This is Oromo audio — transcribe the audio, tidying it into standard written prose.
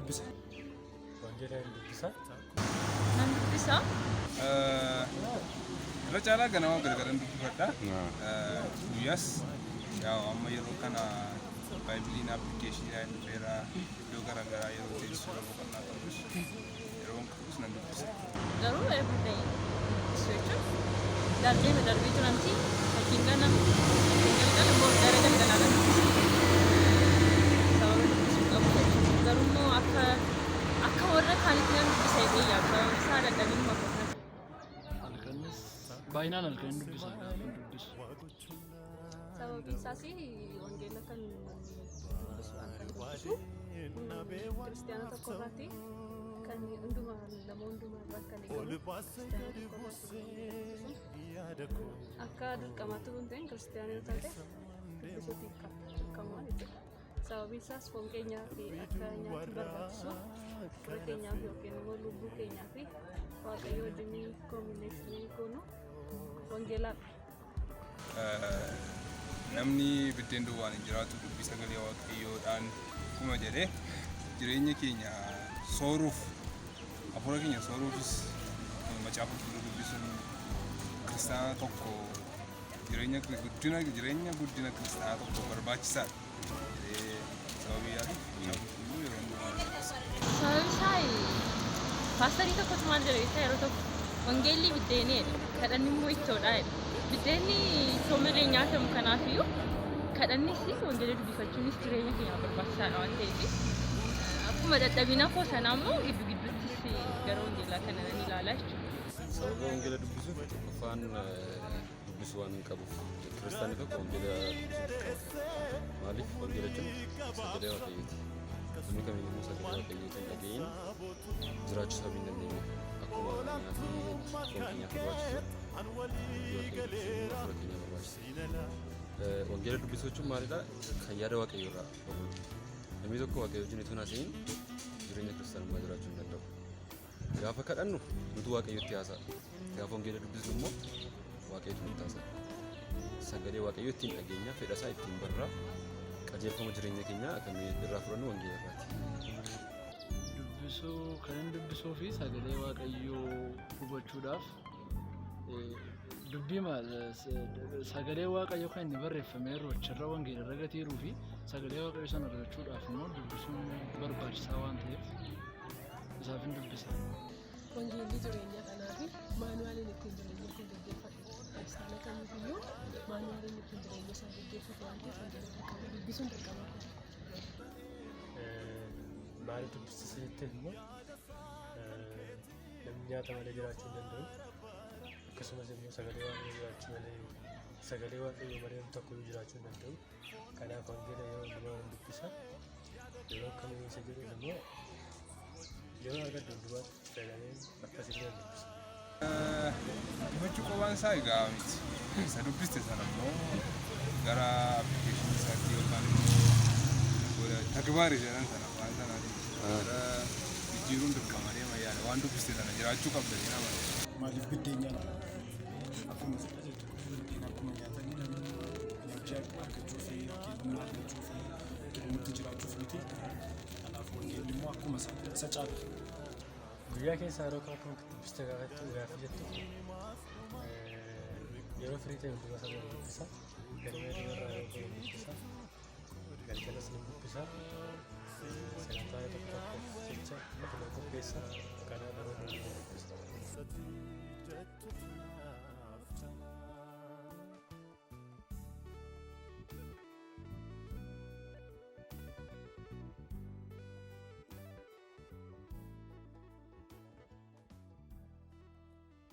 Dubbisa. Wangeela hin dubbisa. Nan dubbisa. Irra caalaa ganama galgalan dubbifadha. Guyyaas yaa amma yeroo kana baaybiliin appilikeeshiniidhaan dhufeera, iddoo garaagaraa yeroo teessu, yeroo boqonnaa qabdus, yeroo qabus nan dubbisa. Garuu everyday dubbisu jechuun darbee darbee turanti, fakkiin ganama, fakkiin galgala, immoo gara galgalaa nan dubbisa. Sababa dubbisuu qabu jechuudha. Garuu immoo akka warra kaanitti nan dubbisa jedhee yaadu, sababni isaa dadhabinuma koo. Halkanis, baay'inaan halkan dubbisa gaafa dubbisu. Sababiin isaas wangeela kan dubbisu, kan dubbisu kiristiyaana tokko irraati, kan hundumaa, nama hundumaa irraa kan eegamu kiristiyaana tokko irraati. Akka dirqamaatti kun ta'in, kiristiyaana yoo taate dubbisuuti dirqamaa jechuudha. Sababiin isaas foon keenyaa fi akka nyaatni barbaachisu fura keenyaaf yookiin immoo lubbuu keenyaa fi Waaqayyo wajjin communication goonu wangeelaadha. Namni biddeen duwwaan hin jiraatu, dubbii sagalee Waaqayyoodhaan akkuma jedhee, jireenya keenya sooruuf, hafuura keenya sooruufis macaafa qulqulluu dubbisuun kiristaana tokko jireenya guddina, jireenya guddina kiristaana tokko barbaachisaadha jedhee sababii yaaduuf macaafa qulqulluu yeroo hundumaa dubbisa. Sababni isaa paastarii tokkotu maal jedhe beektaa? Yeroo tokko wangeelli biddeenii jedhe, kadhanni immoo ittoodha jedhe. Biddeenni ittoo malee nyaatamu, kanaafiyyuu kadhannis wangeela dubbifachuunis jireenya keenyaaf barbaachisaadha waan ta'eef, akkuma dadhabina koo sanaa immoo giddu gidduuttis gara wangeelaa kana nan ilaalaa jechuudha. Sababa wangeela dubbisuuf tokkoffaan dubbisuu waan hin qabuuf, kiristaanni tokko wangeela dubbisuuf dirqama. Maaliif? Wangeela jechuun sagalee Waaqayyooti. Namni kamiyyuu immoo sagalee Waaqayyootiin hin dhaga'iin jiraachuu sababii hin dandeenyeef, akkuma nyaatni foon keenyaaf barbaachisu, dubbii Waaqayyoo dubbisuun immoo hafuura keenyaaf barbaachisa. Wangeela dubbisuu jechuun maalidha? Kan yaada Waaqayyoo irraa bahuudha. Namni tokko Waaqayyo wajjin utuu hin haasa'in jireenya kiristaanummaa jiraachuu hin danda'u. Gaafa kadhannu nutu Waaqayyotti haasa'a. Gaafa wangeela dubbisnu immoo Waaqayyotu nutti haasa'a. Sagalee Waaqayyoo ittiin dhageenya, fedha isaa ittiin barraa, qajeelfama jireenya keenyaa kan nuyi irraa fudhannu wangeela irraati. Dubbisuu kan inni dubbisuu fi sagalee Waaqayyoo hubachuudhaaf, dubbii sagalee Waaqayyoo kan inni barreeffamee jiru achirra wangeela irra gatiiruu fi sagalee Waaqayyoo sana argachuudhaaf immoo dubbisuun barbaachisaa waan ta'eef isaaf hin dubbisa. Wangeelli jireenya kanaa fi maanuwaaliin ittiin jireenya ittiin gaggeeffatu, kiristaana kamiifiyyuu maanuwaaliin ittiin jireenya isaa gaggeeffatu waan ta'eef, wangeela dirqama dubbisuun dirqama kooti. Maaliif dubbistisa jetteef immoo, namni nyaata malee jiraachuu hin danda'u. Akkasumas immoo sagalee Waaqayyoo jiraachuu malee, sagalee Waaqayyoo malee namni tokko iyyuu jiraachuu hin danda'u. Kanaaf wangeela yeroo hundumaa nan dubbisa. Yeroo akkamii isa jedhuuf immoo, yeroo argadhu hundumaatti fayyadamee akkasitti nan dubbisa. Dubbifachuu qofaan isaa egaa miti. Isa dubbiste sana immoo gara appilikeeshinii isaatti yookaan immoo tagbaari jedhan sana, waan sanaatiin gara jijjiiruun dirqama deema yaada. Waan dubbiste sana jiraachuu qabda jedhama. Maaliif biddeen nyaata? Akkuma jettu, biddeen akkuma nyaatanii namni enerjii argachuu fi yookiin humna argachuu fi jiruutti jiraachuuf miti. Kanaaf wangeelli immoo akkuma isa caala. Guyyaa keessaa yeroo kam akkam dubbista gaafattu gaaffii jettu, yeroo firii ta'e hundumaa sana nan dubbisa. Ganama dubarraa yeroo ka'u nan dubbisa. Galgalas nan dubbisa. Sagantaa tokko tokkoof jecha ofuma qopheessa. Kanaaf yeroo hundumaa nan dubbisa.